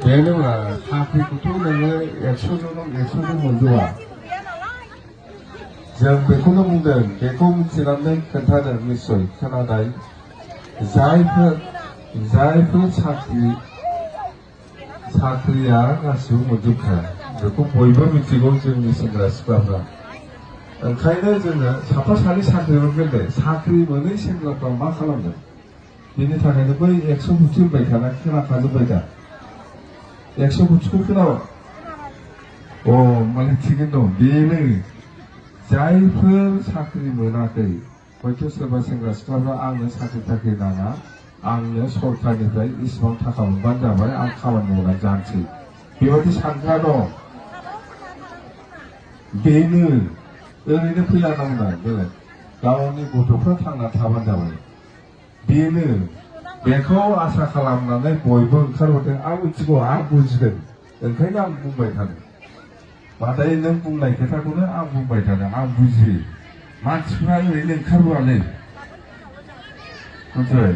बेनोब्ला साख्रिखौथ' नोङो 100জন मोनजोबा जों बेखौनो बुंदों बेखौ मिथिनानै खोन्थादों निस्सय खोनानाय जायफोर साख्रिया गासिबो मोनजोबखाया बेखौ बयबो मिथिगौ जोंनि सेंग्रा सिख्लाफ्रा ओंखायनो जोङो साफा सानै साख्रि मोनगोन साख्रि मोनै सेंग्राफ्रा मा खालामगोन बेनि थाखायनो बै 100 बुथि होनबाय थाना खोनाखाजोब्बाय दा 100 बुथिखौ खोनाबाय माने थिगैनो दं बेनो जायफोर साख्रि मोनाखै हयथ' सोरबा सेंग्रा सिख्लाफ्रा आंनो साख्रि नाङा आंनो सरकारनिफ्राय इसिबां थाखा मोनबानो जाबाय आं खामानि मावनानै जानोसै बेबायदि सानग्रा दं बेनो ओरैनो फैलानांगौ बेलाय गावनि गथ'फ्रा थांना थाबानो जाबाय बेनो बेखौ आसा खालामनानै बयबो ओंखारबोदों आं मिथिगौ आं बुजिदों ओंखायनो आं बुंबाय थादों मादै नों बुंनाय खोथाखौनो आं बुंबाय थादों आं बुजियो मानसिफ्रा ओरैनो ओंखारबोआलै मिथिबाय